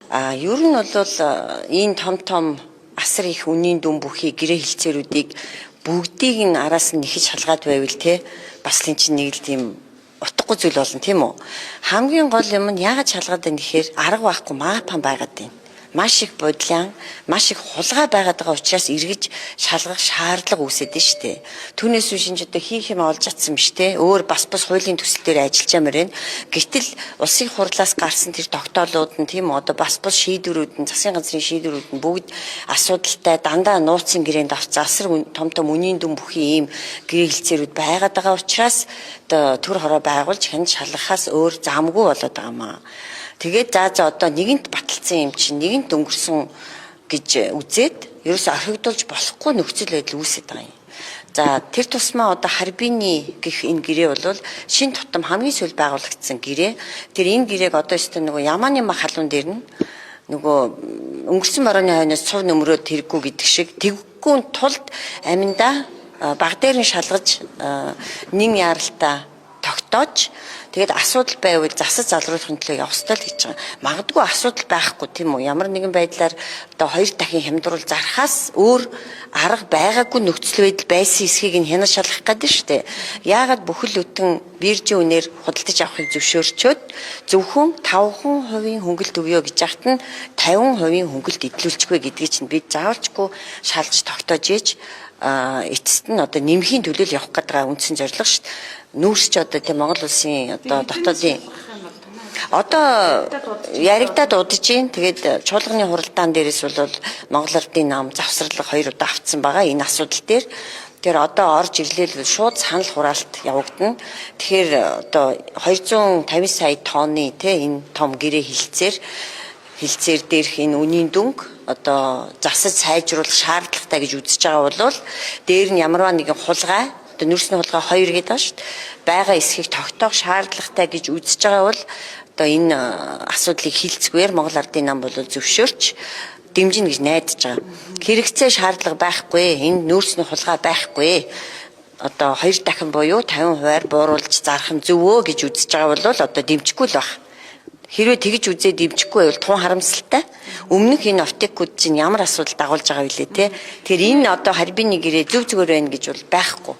А ер нь бол энэ том том асар их үнийн дүн бүхий гэрээ хэлцээрүүдийг бүгдийг нь араас нь нэхэж шалгаад байвал те бас л эн чинь нэг л тийм утгагүй зүйл болно, тийм үү? Хамгийн гол юм нь яагаад шалгаад байна гэхээр арга байхгүй маапан байгаад байна. Маш их бодлон, маш их хулгай байгаад байгаа учраас эргэж шалгах шаардлага үүсэт нь шүү дээ. Түүнээс биш энэ ч одоо хийх юм олж чадсан биш те. Өөр бас бас хуулийн төсөл дээр ажиллаж ямар байна. Гэтэл улсын хурлаас гарсан тэр тогтоолууд нь, тийм үү, одоо бас бас шийдвэрүүд нь, засгийн газрын шийдвэрүүд нь бүгд асуудалтай, дандаа нууцын гэрээнд авцсан асар том том үнийн дүн бүхий ийм гэрээ хэлцээрүүд байгаад байгаа учраас одоо төр хороо байгуулж хянд шалгахаас өөр замгүй болоод байгаа юм аа. Тэгээд за одоо нэгэнт баталсан юм чинь нэгэнт өнгөрсөн гэж үзээд ерөөсө орхигдуулж болохгүй нөхцөл байдал үүсэт байгаа юм. За, тэр тусмаа одоо Харбины гэх энэ гэрээ бол шин тутам хамгийн сүүл байгуулагдсан гэрээ. Тэр энэ гэрээг одоо өстө нөгөө Ямааны мах халуун дээр нь нөгөө өнгөрсөн борооны хойноос цув нөмрөөд тэрэггүй гэдэг шиг тэггүй тулд аминдаа баг дээр нь шалгаж нин яаралтай тогтоож, тэгээд асуудал байвал засаж залруулахын төлөө явах ёстой л гэж байгаа. Магадгүй асуудал байхгүй, тийм үү? Ямар нэгэн байдлаар одоо хоёр дахин хямдруул зархаас өөр арга байгаагүй нөхцөл байдал байсан эсхийг нь хянаж шалгах гэдэг шүү дээ. Яагаад бүхэл бүтэн биржийн үнээр худалдаж авахыг зөвшөөрчөөд зөвхөн 5% хөнгөлт өгөө гэж яхад нь 50% хөнгөлт эдлүүлчихвэ гэдгийг чинь бид заавалчгүй шалж тогтоож ээж эцэст нь одоо нэмхийн төлөө л явах гэдэг байгаа үндсэн зорилго шүү дээ. Нүүрс ч одоо тийм Монгол улсын одоо дотоодын одоо яригадаад удаж гин. Тэгээд чуулганы хуралдаан дээрээс бол Монгол Ардын нам завсарлага хоёр удаа автсан байгаа энэ асуудал дээр. Тэгэхээр одоо орж ирлээ л шууд санал хураалт явагдана. Тэгэхээр одоо 250 сая тонны те энэ том гэрээ хэлцээр дээрх энэ үнийн дүнг одоо засаж сайжруулах шаардлагатай гэж үзэж байгаа бол дээр нь ямарваа нэгэн хулгай, одоо нүүрсний хулгай 2 гэдэг байгаа шүү дээ. Байгаа эсхийг тогтоох шаардлагатай гэж үзэж байгаа бол одоо энэ асуудлыг хилцгүйгээр Монгол Ардын нам бол зөвшөөрч дэмжинэ гэж найдаж байгаа. Хэрэгцээ шаардлага байхгүй, энэ нүүрсний хулгай байхгүй. Одоо хоёр дахин буюу 50%-аар бууруулж зарах нь зөв өө гэж үзэж байгаа бол одоо дэмжихгүй л баг. Хэрвээ тэгж үзээ дэмжихгүй байвал тун харамсалтай. Өмнөх энэ оптикууд чинь ямар асуудал дагуулж байгаа вүлээ те. Тэгэхээр энэ одоо Харбины гэрээ зөв зүгээр байна гэж бол байхгүй.